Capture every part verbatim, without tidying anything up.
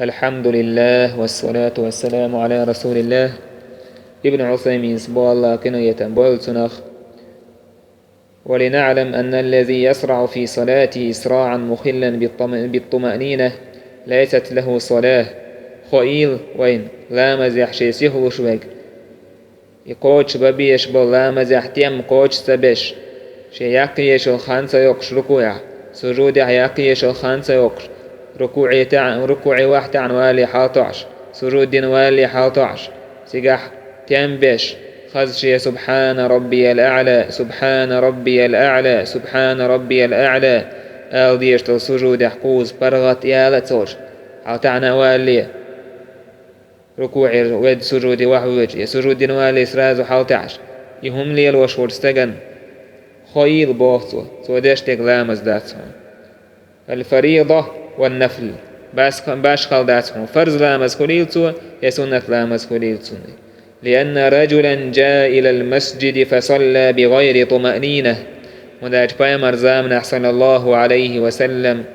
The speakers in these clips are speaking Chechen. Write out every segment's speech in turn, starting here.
الحمد لله والصلاة والسلام على رسول الله. Ибн Усайминас бо, Аллахь къинхетам бойла цунах: ولنعلم أن الذي يسرع في صلاته إسراعا مخلا بالطم- بالطمأنينة ليست له صلاة. Хоийла вайна, ламазехь ше сихлуш верг, и кхочуш бан безаш болу ламазехь тем кхочуш ца беш, ше яккхийшал хан ца йоккхуш рукуӀехь, сужудехь яккхийшал хан ца йоккхуш, рукуӀе таьӀ-, рукуӀе вахь таьӀна валале хьалатоӀуш, сужуд дина валале хьалатоӀуш, цигахь тем беш, хаза ше «سبحان ربي الأعلى، سبحان ربي الأعلى، سبحان ربي الأعلى» ала дезаш долу сужудехь кхузза паргӀат яла а ца луш, хьалатаьӀна а валале. РукуӀера ведда сужуде вахь воьдуш, я сужуд дина валале сразу хьалатаьӀаш, и хӀума лелош волчу стагана хоийла боху цо, цо деш дерг ламаз дац хьуна. الفريضة والنفل. Бас-, башхалла дац хьуна, фарз ламаз хуьлийла цо, я суннат ламаз хуьлийла цунна. لأن رجلا جاء إلى المسجد فصلى بغير طمأنينة. ХӀунда аьлча пайхамар заманахь, саллаллаху Ӏалайхи ва саллам,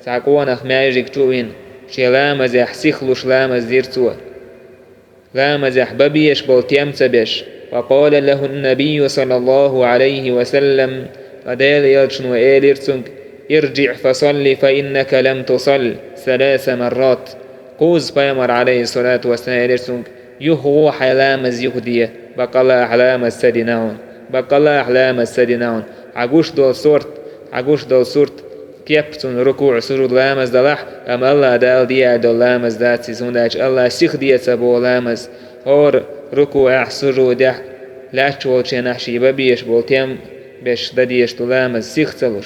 цхьа къонах маьждиг чу а вина, шен ламазехь сихлуш ламаз дира цо. Ламазехь бан безаш болу тем ца беш. فقال له النبي صلى الله عليه وسلم, ткъа Делан элчано элира цуьнга: «ارجع فصل فإنك لم تصل ثلاث مرات». Кхузза пайхамар, Ӏалайхиссалату вассалам, элира цуьнга: «ЮхагӀо хьайн ламаз юхаде, баккъалла ахь ламаз ца дина хьуна, баккъалла ахь ламаз ца дина хьуна». Хьан гуш долу сурт, хьан гуш долу сурт, кеп цунна рукуӀ, сужуд, ламаз далахь, амма Аллахь Дала де аьлла долу ламаз дац иза, хӀунда аьлча Аллахь сиха де ца боху ламаз. ХӀора рукуӀехь, сужудехь, лаьтташ волчу хенахь шен бан безаш болу тем беш дан дезаш ду ламаз сиха ца луш.